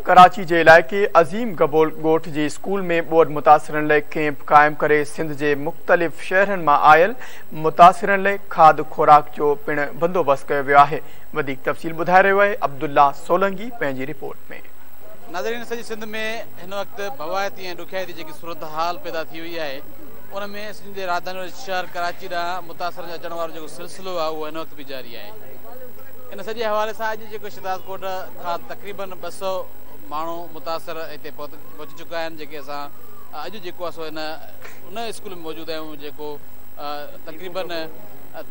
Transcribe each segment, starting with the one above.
ڪراچي جي علائقي عظيم گبول ڳوٺ جي اسڪول ۾ ٻوڏ متاثرن لاء ڪئمپ قائم ڪري سنڌ جي مختلف شهرن مان آيل متاثرن لاء کاڌ خوراڪ جو پڻ بندوبست ڪيو ويو آهي. وڌيڪ تفصيل ٻڌائي رهيو آهي عبدالله سولنگي پنهنجي رپورٽ ۾. ناظرين سڄي سنڌ ۾ هن وقت ڀوائتي ۽ ڏکيائتي جيڪي صورتحال پيدا ٿي وئي آهي ان ۾ سنڌ جي راڄڌاني واري شهر ڪراچي ڏانهن متاثرن جو اچڻ وارو جيڪو سلسلو آهي اهو هن وقت به جاري آهي. ان سڄي حوالي سان اڄ جيڪو شهدادڪوٽ کان تقريبن 200 ماڻهو متاثر هتي پهچي چڪا آهن جيڪي اسان اڄ جيڪو آهي سو ان ان اسڪول ۾ موجود آهيون جيڪو تقريبن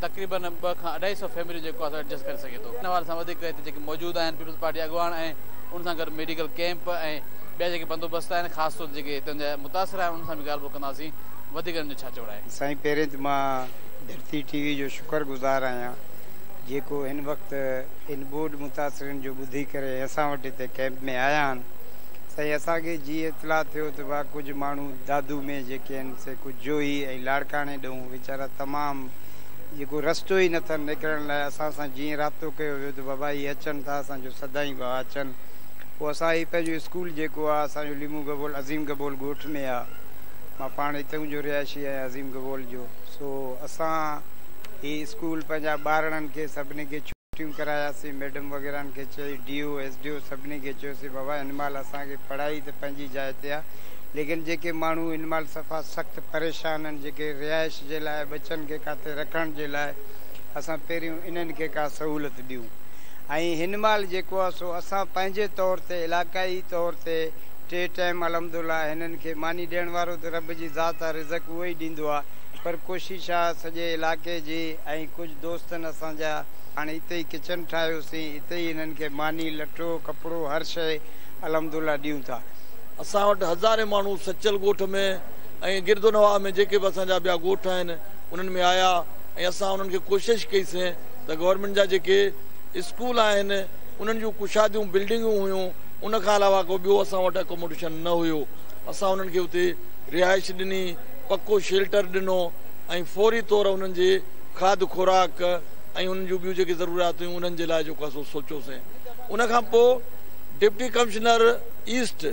تقريبن 2 کان 250 فيمليون جيڪو آهي سو ايڊجسٽ ڪري سگهي ٿو. ان حوالي سان وڌيڪ هتي جيڪي موجود آهن پيپلز پارٽي اڳواڻ ۽ ان سان گڏ ميڊيڪل ڪيمپ ۽ ٻيا جيڪي بندوبست آهن خاص طور جيڪي هتان جا متاثر آهن انهن سان به ڳالهه ٻولهه ڪنداسين وڌيڪ انهن جو ڇا چوڻ آهي. سائين پهرين ته مان ڌرتي ٽي وي جو شڪر گذار آهيان جيڪو هن وقت ان ٻوڏ متاثرين جو ٻڌي ڪري اسان وٽ هتي ڪئمپ ۾ آيا آهن. سائين اسان کي جيئن اطلاع ٿيو ته وا ڪجهه ماڻهو دادو ۾ جيڪي آهن سي ڪجهه جوهي ۽ لاڙڪاڻي ڏهون ويچارا تمام جيڪو رستو ئي نٿن نڪرڻ لاء اسان سان جيئن رابطو ڪيو ويو ته بابا هي اچن ٿا اسان جو سدائين ڀاء اچن پوء اسان هي پنهنجو اسڪول جيڪو آهي اسان جو ليمو گبول عظيم گبول ڳوٺ ۾ آهي مان پاڻ هتئون جو رهائشي آهيان عظيم گبول جو سو اسان هي اسڪول پنهنجا ٻارڙن کي سڀني کي ڇٽيون ڪراياسين ميڊم وغيرهن کي چئي D O S D O سڀني کي چيوسين بابا هن مهل اسان کي پڙهائي ته پنهنجي جاء تي آ ليڪن جيڪي ماڻهو هن مهل صفا سخت پريشان آهن جيڪي رهائش جي لاء ٻچن کي ڪاٿي رکڻ جي لاء اسان پهريون انهن کي ڪا سهولت ڏيون ۽ هن مهل جيڪو آ سو اسان پنهنجي طور تي علاقائي طور تي ٽي ٽائيم الحمدلله هنن کي ماني ڏيڻ وارو ته رب جي ذات آ رزق اهو ئي ڏيندو آ پر ڪوشش آ سڄي علائقي جي ۽ ڪجهه دوستن اسان جا هاڻي اتي ئي ڪچن ٺاهيوسين اتي ئي هنن کي ماني لٽو ڪپڙو هر شيء الحمدلله ڏيون ٿا. اسان وٽ هزارين ماڻهو سچل ڳوٺ ۾ ۽ گرد و نواح ۾ جيڪي به اسان جا ٻيا ڳوٺ آهن انهن ۾ آيا ۽ اسان انهن کي ڪوشش ڪئي سين ته گورنمينٽ جا جيڪي اسڪول آهن انهن جون ڪشاديون بلڊنگون هيون ان کان علاوه ڪو ٻيو اسان وٽ اڪوموڊيشن نه هيو اسان انهن کي اتي رهائش ڏني پڪو شيلٽر ڏنو ۽ فوري طور انهن جي کاڌ خوراڪ ۽ انهن جون ٻيون جيڪي ضروريات هيون انهن جي لاء جيڪو آهي سو سوچيوسين ان کان پوء ڊپٽي ڪمشنر ايسٽ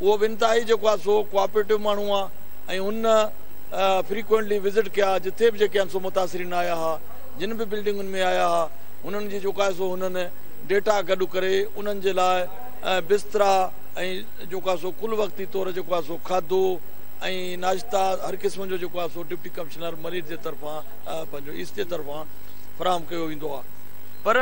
اهو به انتهائي جيڪو آهي سو ڪوآپريٽو ماڻهو آهي ۽ هن فريڪوئنٽلي وزٽ ڪيا جٿي به جيڪي آهن سو متاثرين آيا ها جن به بلڊنگن ۾ آيا ها انهن جي جيڪو آهي سو هنن ڊيٽا گڏ ڪري انهن جي لاء بسترا ۽ جيڪو آهي سو ڪل وقتي طور جيڪو آهي سو کاڌو ۽ ناشتا هر قسم جو جيڪو آهي سو ڊپٽي ڪمشنر ملير جي طرفان پنهنجو ايسٽ جي طرفان فراهم ڪيو ويندو آهي پر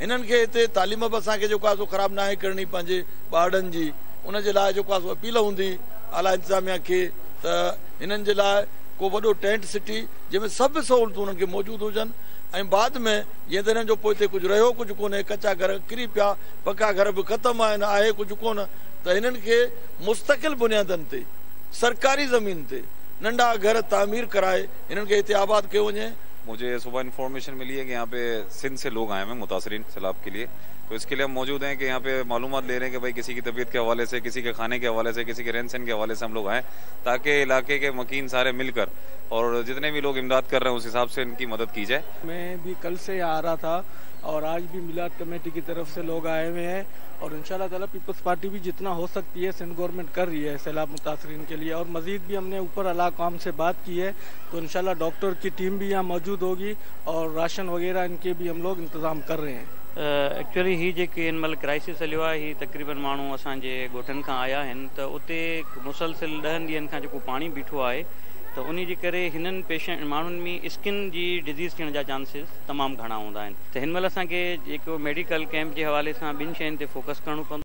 هنن کي هتي تعليم به اسان کي جيڪو آهي سو خراب ناهي ڪرڻي پنهنجي ٻارڙن جي ان جي لاء جيڪو آهي سو اپيل هوندي اعليٰ انتظاميا کي ته هنن جي لاء ڪو وڏو ٽينٽ سٽي جنهن ۾ سڀ سهولتون انهن کي موجود هجن ۽ بعد ۾ جيئن ته هنن جو پوئتي ڪجهه رهيو ڪجهه ڪونهي ڪچا گهر ڪري پيا پڪا گهر به ختم آهن آهي ڪجهه ڪونه ته هنن کي مستقل بنيادن تي سرڪاري زمين تي ننڍا گهر تعمير ڪرائي هنن کي هتي آباد ڪيو وڃي. मुझे सुबह इन्फॉर्मेशन मिली है कि यहाँ पे सिंध से लोग आए हुए हैं मुतासरीन सैलाब के लिए, तो इसके लिए हम मौजूद हैं कि यहाँ पे मालूमात ले रहे हैं कि भाई किसी की तबीयत के हवाले से, किसी के खाने के हवाले से, किसी के रहन सहन के हवाले से हम लोग आए ताकि इलाके के मकीन सारे मिलकर और जितने भी लोग इमदाद कर रहे हैं उस हिसाब से इनकी मदद की जाए। मैं भी कल से आ रहा था और आज भी मिलाद कमेटी की तरफ से लोग आए हुए हैं और इंशाअल्लाह ताला पीपल्स पार्टी भी जितना हो सकती है सिंध गवर्नमेंट कर रही है सैलाब मुतासरीन के लिए और मज़ीद भी हमने ऊपर आला हुक्काम से बात की है तो इंशाअल्लाह डॉक्टर की टीम भी यहाँ मौजूद होगी और राशन वगैरह इनके भी हम लोग इंतज़ाम कर रहे हैं। एक्चुअली ही जेके हिन महिल क्राइसिस हलियो आहे, ही तक़रीबन माण्हू असांजे ॻोठनि खां आया आहिनि त उते मुसलसिल 10 ॾींहनि खां जेको पाणी बीठो आहे त उन जे करे हिननि पेशेंट माण्हुनि में स्किन जी डिज़ीज़ थियण जा चांसिस तमामु घणा हूंदा आहिनि। त हिन महिल असांखे जेको मेडिकल कैंप जे हवाले सां ॿिनि शयुनि ते फोकस करिणो पवंदो।